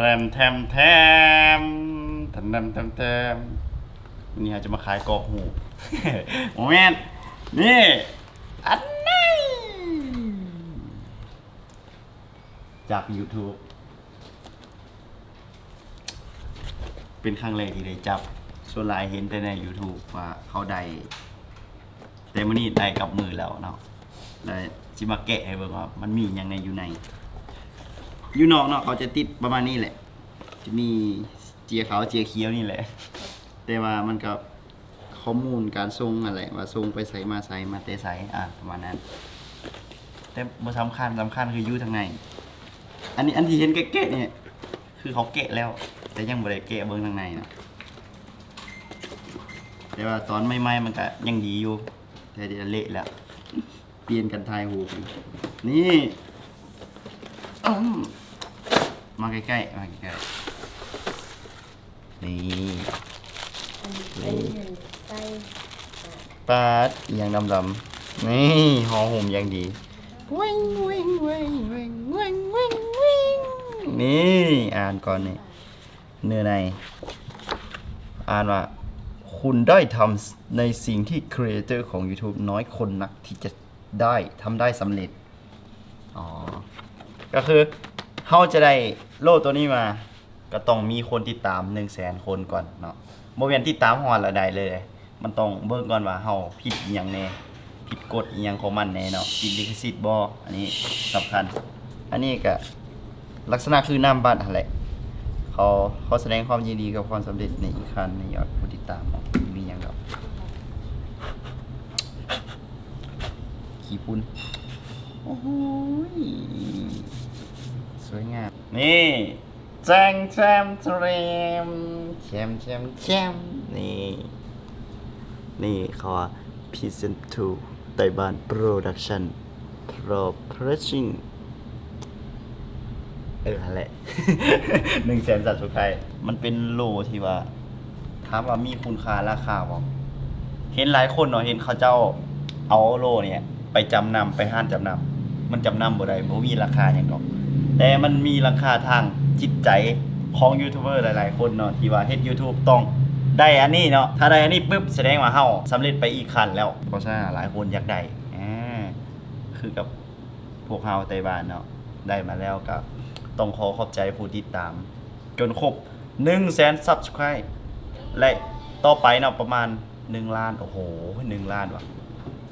ແທມ ແທມ ແທມ ແທມ ແທມ ແທມ ແທມ ມື້ນີ້ເຮົາຈະມາຂາຍກອບຮູບ ບໍ່ແມ່ນ ນີ້ ອັນນີ້ ຈາກ YouTube ເປັນຄັ້ງແລກທີ່ໄດ້ຈັບ ສ່ວນຫຼາຍເຫັນແຕ່ໃນ YouTube ວ່າເຂົາໄດ້ ແຕ່ມື້ນີ້ໄດ້ກັບມືແລ້ວເນາະ ແລ້ວຊິມາແກະໃຫ້ເບິ່ງວ່າມັນມີຫຍັງແດ່ຢູ່ໃນ ຢູ່ນອກເນາະ ເຂົາຈະຕິດປະມານນີ້ແຫຼະ ຈະມີເຈ້ຍຂາວເຈ້ຍຂຽວນີ້ແຫຼະ ແຕ່ວ່າມັນກໍ ຂໍ້ມູນການສົ່ງຫັ້ນແຫຼະ ວ່າສົ່ງໄປໃສມາໃສ ມາແຕ່ໃສ ອາ ປະມານນັ້ນ ແຕ່ບໍ່ສຳຄັນ ສຳຄັນຄືຢູ່ທາງໃນ ອັນນີ້ ອັນທີ່ເຫັນແກະໆນີ້ ຄືເຂົາແກະແລ້ວ ແຕ່ຍັງບໍ່ໄດ້ແກະເບິ່ງທາງໃນນະ ແຕ່ວ່າຕອນໃໝ່ໆມັນກະຍັງດີຢູ່ ແຕ່ດຽວເລະແລ້ວ ປ່ຽນກັນຖ່າຍຮູບ ນີ້ ອືມ ມາໃກ້ໆ ມາໃກ້ໆ ນີ້ ນີ້ ປາດ ອີ່ຫຍັງດຳໆ ນີ້ ຫໍ່ຫຸ້ມຢ່າງດີ ແຫວ່ງ ແຫວ່ງ ແຫວ່ງ ນີ້ ອ່ານກ່ອນນີ້ ເນື້ອໃນ ອ່ານວ່າ ຄຸນໄດ້ທຳໃນສິ່ງທີ່ຄຣີເອເຕີຂອງຢູທູບນ້ອຍຄົນນັກທີ່ຈະໄດ້ ທຳໄດ້ສຳເລັດ ອໍ ກໍຄືເຮົາຈະໄດ້ໂລ່ໂຕນີ້ມາ ກໍຕ້ອງມີຄົນຕິດຕາມໜຶ່ງແສນຄົນກ່ອນເນາະ ບໍ່ແມ່ນຕິດຕາມຮອດແລ້ວໄດ້ເລີຍ ມັນຕ້ອງເບິ່ງກ່ອນວ່າເຮົາຜິດອີ່ຫຍັງແດ່ ຜິດກົດອີ່ຫຍັງຂອງມັນແດ່ເນາະ ຕິດລິຂະສິດບໍ່ ອັນນີ້ສຳຄັນ ອັນນີ້ກໍ ລັກສະນະຄືນາມບັດຫັ້ນແຫຼະ ຂໍ ຂໍສະແດງຄວາມຍິນດີກັບຄວາມສຳເລັດໃນອີກຂັ້ນໃນຍອດຜູ້ຕິດຕາມເນາະ ມີຫຍັງດອກ ຂີ້ຝຸ່ນ ໂອ້ໂຫ ສວຍງາມ ນີ້ ແຈ້ງແຈ່ມເຈຣມ ແຈ່ມແຈ່ມແຈ່ມ ນີ້ ນີ້ເຂົາວ່າ Present to ໄຕ້ບ້ານ Production Pro Pressing ເອີ ຫັ້ນແຫຼະ ໜຶ່ງແສນ Subscribe ມັນເປັນໂລ່ທີ່ວ່າ ຖາມວ່າມີຄຸນຄ່າລາຄາບໍ່? ເຫັນຫຼາຍຄົນເນາະ ເຫັນເຂົາເຈົ້າເອົາໂລ່ນີ້ໄປຈຳນຳ ໄປຮ້ານຈຳນຳ ມັນຈຳນຳບໍ່ໄດ້ ບໍ່ມີລາຄາຫຍັງດອກ ແຕ່ມັນມີລາຄາທາງຈິດໃຈຂອງຢູທູບເບີຫຼາຍໆຄົນເນາະ ທີ່ວ່າເຮັດຢູທູບຕ້ອງໄດ້ອັນນີ້ເນາະ ຖ້າໄດ້ອັນນີ້ປຶບ ສະແດງວ່າເຮົາສຳເລັດໄປອີກຂັ້ນແລ້ວ ເພາະສະນັ້ນຫຼາຍຄົນຢາກໄດ້ ອາ ຄືກັບພວກເຮົາໄຕ້ບ້ານເນາະ ໄດ້ມາແລ້ວກໍຕ້ອງຂໍຂອບໃຈຜູ້ຕິດຕາມ ຈົນຄົບໜຶ່ງແສນ Subscribe ແລະ ຕໍ່ໄປເນາະ ປະມານໜຶ່ງລ້ານ ໂອ້ໂຫ ໜຶ່ງລ້ານວ່າ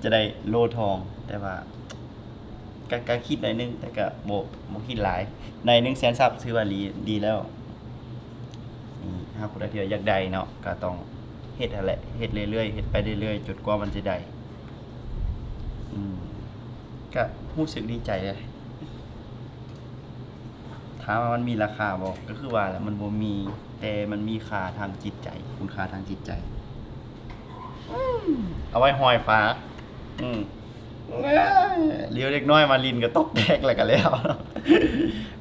ຈະໄດ້ໂລ່ທອງ ແຕ່ວ່າ ກະ ກະຄິດໜ້ອຍໜຶ່ງ ແຕ່ກະບໍ່ ບໍ່ຄິດຫຼາຍ ໄດ້ໜຶ່ງແສນ Sub ຖືວ່າດີ ດີແລ້ວ ນີ້ ຫາກຜູ້ໃດທີ່ວ່າຢາກໄດ້ເນາະ ກະຕ້ອງເຮັດຫັ້ນແຫຼະ ເຮັດເລື້ອຍໆ ເຮັດໄປເລື້ອຍໆ ຈົນກວ່າມັນຈະໄດ້ ອືມ ກະຮູ້ສຶກດີໃຈເດ. ຖາມວ່າມັນມີລາຄາບໍ່? ກໍຄືວ່າແຫຼະ ມັນບໍ່ມີ, ແຕ່ມັນມີຄ່າທາງຈິດໃຈ, ຄຸນຄ່າທາງຈິດໃຈ. ອືມ ເອົາໄວ້ຫ້ອຍຝາ. ອືມ ຫຼຽວເດັກນ້ອຍມາຫຼິ້ນກໍຕົກແຕກແລ້ວກໍແລ້ວ.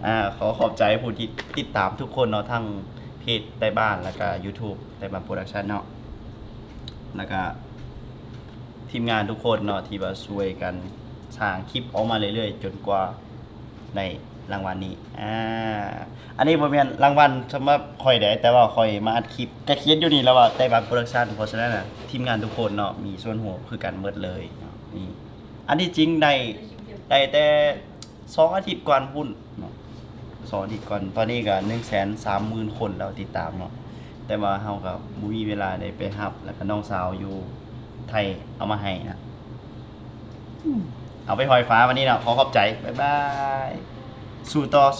ອາ ຂໍຂອບໃຈຜູ້ທີ່ຕິດຕາມທຸກຄົນເນາະ, ທັງເພຈໄຕ້ບ້ານ ແລ້ວກໍ YouTube ໄຕ້ບ້ານ Production ເນາະ, ແລ້ວກໍ ທີມງານທຸກຄົນເນາະ ທີ່ວ່າຊ່ວຍກັນສ້າງຄລິບອອກມາເລື້ອຍໆ ຈົນກວ່າໄດ້ລາງວັນນີ້. ອາ ອັນນີ້ບໍ່ແມ່ນລາງວັນສຳລັບຂ້ອຍເດ້, ແຕ່ວ່າຂ້ອຍມາອັດຄລິບ ກະຂຽນຢູ່ນີ້ແລ້ວວ່າ ໄຕ້ບ້ານ Production. ເພາະສະນັ້ນນະ ທີມງານທຸກຄົນເນາະ ມີສ່ວນຮ່ວມຄືກັນໝົດເລີຍເນາະ. ນີ້ ອັນທີ່ຈິງໄດ້ ໄດ້ແຕ່ ສອງອາທິດກ່ອນພຸ້ນເນາະ, ສອງອາທິດກ່ອນ. ຕອນນີ້ກໍໜຶ່ງແສນສາມໝື່ນຄົນແລ້ວຕິດຕາມເນາະ, ແຕ່ວ່າເຮົາກໍບໍ່ມີເວລາໄດ້ໄປຮັບ, ແລ້ວກໍນ້ອງສາວຢູ່ໄທເອົາມາໃຫ້ນະ. ອືມ ເອົາໄປຫ້ອຍຝາວັນນີ້ເນາະ. ຂໍຂອບໃຈ. ບາຍບາຍ. ສູ້ຕໍ່, ສູ້